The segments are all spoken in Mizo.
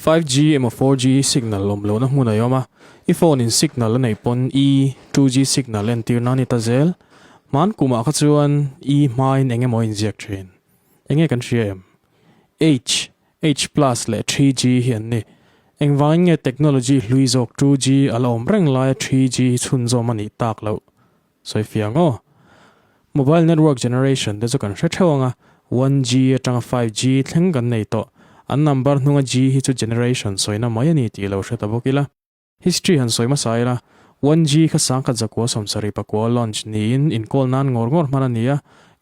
5G emaw 4G signal awm lohna hmun a awm a, i phone in signal a neih pawn E, 2G signal entirna a ni ta zel. Hman kumah kha chuan E hmain eng emaw a inziak thin. Enge kan hria em? H, H plus leh 3G hi an ni. Engvangin nge technology hlui zawk 2G a la awm reng laia 3G hi chhunzawm a nih tak loh? Sawi fiang aw. Mobile network generation te chu kan hre theuh ang a, 1G atanga 5G thleng kan nei tawh. An number hnunga G hi chu generation sawina mai a ni tih lo hre ta bawk ila. History han sawi hmasa ila, 1G kha sangkhat zakua 70 pakua launch niin inkawl nan ngawr ngawr hman a ni a,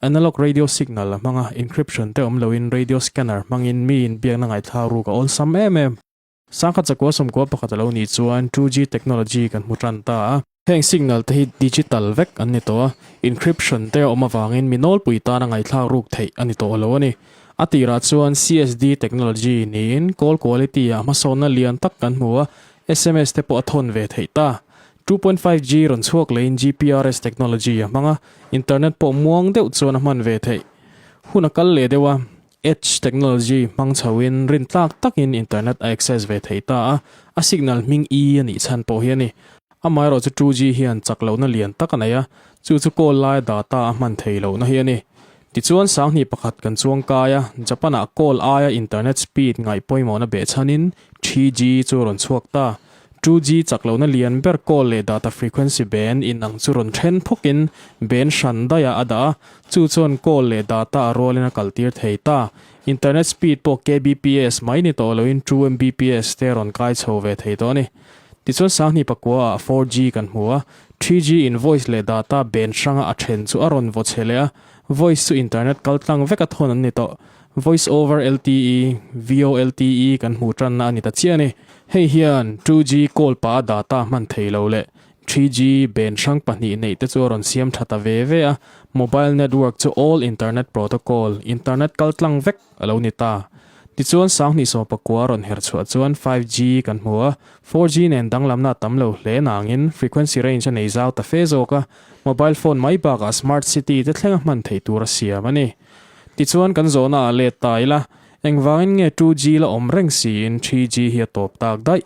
analog radio signal a hmang a, encryption te awm loin radio scanner hmangin miin biakna ngaihthlak ruk a awlsam em em. Sangkhat zakua 91 a lo nih chuan 2G technology kan hmu tan ta a. Heng signal te hi digital vek an ni tawh a, encryption te a awm avangin mi nawlpui tana ngaihthlak ruk theih a ni tawh lo a ni. A tirah chuan CSD technology niin call quality ah hmasawnna lian tak kan hmu a, sms te pawh a thawn ve theih ta. 2.5G rawn chhuak leiin GPRS technology a hmang a, internet pawh muang deuh chuan a hman ve theih. Hun a kal leh deuh a, Edge technology hmang chhoin rintlak takin internet a access ve thei ta a, a signal hming E a nih chhan pawh hi a ni. Amaherawhchu 2G hian chak lohna lian tak a nei a, chu chu call laia data a hman thei lohna hi a ni. Tichuan sanghnih pakhat kan chuang kai a, Japan-ah call aia internet speed ngaih pawimawhna behchhanin 3G chu a rawn chhuak ta. 2G chak lohna lian ber call leh data frequency band in ang chu rawn then phawkin band hran daihah a dah a, chu chuan call leh data a rualin a kaltir thei ta. Internet speed pawh kbps mai ni tawh loin 2 Mbps te a rawn kai chho ve thei tawh a ni. Tichuan sanghnih pakua ah 4G kan hmu a, 3G in voice leh data band hranga a then chu a rawn vaw chhe leh a, voice chu internet kaltlang veka thawn an ni tawh. Voice over LTE, VoLTE, kan hmuh tanna a ni ta chiah a ni. Hei hian 2G call pah a data hman thei lo leh 3G band hrang pahnih neih te chu a rawn siam tha ta ve ve a, mobile network chu all internet protocol, internet kal tlang vek, a lo ni ta. Tichuan sanghnih sawm pakua a rawn her chhuah chuan 5G kan hmu a, 4G nen danglamna a tam lo hle nangin frequency range a nei zau ta fe zawk a, mobile phone mai bakah smart city te thlenga hman theih tur a siam a ni. Tichuan kan zawhna ah let ta ila, engvangin nge 2G la awm reng siin 3G hi a tawp tak daih?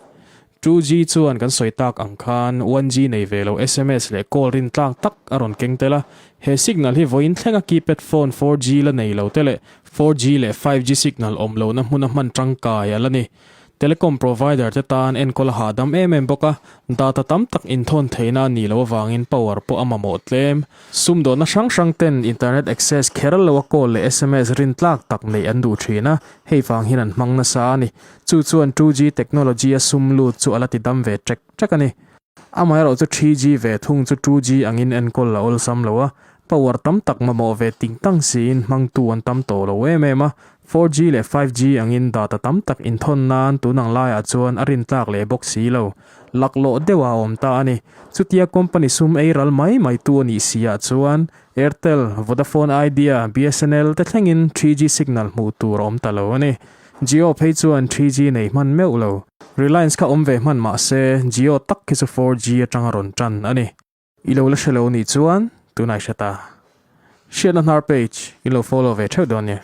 2G chuan kan sawi tak ang khan 1G nei ve lo sms leh call rin tlak tak a rawn keng tel a, he signal hi vawiin thlenga keypad phone 4G la nei lo te leh 4G leh 5G signal awm lohna hmuna hman tangkai a la ni. Telecom provider te tan enkawl a hahdam em em bawk a, data tam tak inthawn theihna a nih loh avangin power pawh a mamawh tlem. Sumdawhna hrang hrang ten internet access kher lo a call leh sms rintlak tak neih an duh thin a, hei vang hian an hmang nasa a ni. Chu chuan 2G technology a sum lut chu a la ti dam ve ṭek ṭek a ni. Amaherawhchu 3G ve thung chu 2G angin enkawl a awlsam lo a, power tam tak mamawh ve ting tang siin hmangtu an tam tawh lo em em a, 4G leh 5G angin data tam tak inthawn nan tun ang laiah chuan a rintlak leh bawk si lo. Laklawh deuh a awm ta a ni. Chutia company sum ei ral mai mai tu a nih si ah chuan Airtel, Vodafone Idea, BSNL te thlengin 3G signal hmuh tur a awm ta lo a ni. Jio phei chuan 3G nei hman meuh lo. Reliance kha awm ve hman mah se Jio tak khi chu 4G atanga rawn tan a ni. I lo la hre lo nih chuan tunah i hre ta. Hriatna hnar page i lo follow ve theuh dawn nia.